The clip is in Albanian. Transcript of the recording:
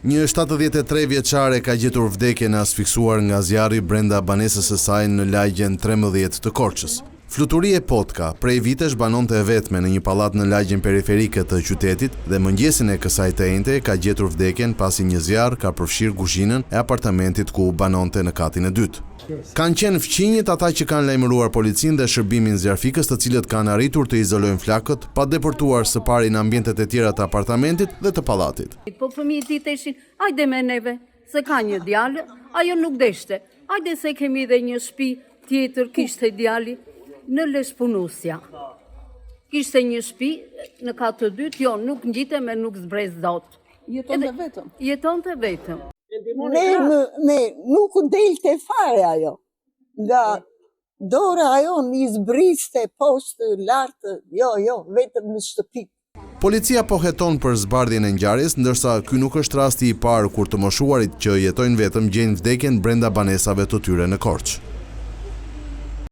Një 73 vjeçare ka gjetur vdekjen e asfiksuar nga zjarri brenda banesës së saj në lagjen 13 të Korçës. Fluturie Potka, prej vitesh banonte e vetme në një pallat në lagjen periferike të qytetit dhe mëngjesin e kësaj të enjte ka gjetur vdekjen pasi një zjarr ka përfshirë kuzhinën e apartamentit ku banonte në katin e dytë. Kanë qenë fqinjët ata që kanë lajmëruar policinë dhe shërbimin zjarrfikës të cilët kanë arritur të izolojnë flakët pa depërtuar së pari në ambientet e tjera të apartamentit dhe të pallatit. Po fëmijët i theshin, hajde me neve, se ka një djalë, ajo nuk deshte. Hajde se kemi dhe një shtëpi tjetër, kishte djali në Leshpunusja. Kishte një shtëpi në kat të dytë, jo, nuk ngjitem e nuk zbres dot. Jetonte vetëm. Jetonte vetëm. Ne, në, ne nuk delte fare ajo. Nga dora ajo i zbriste poshtë, lartë, jo, jo, vetëm në shtëpi. Policia po heton për zbardhjen e ngjarjes, ndërsa ky nuk është rasti i parë kur të moshuarit që jetojnë vetëm gjejnë vdekjen brenda banesave të tyre në Korçë.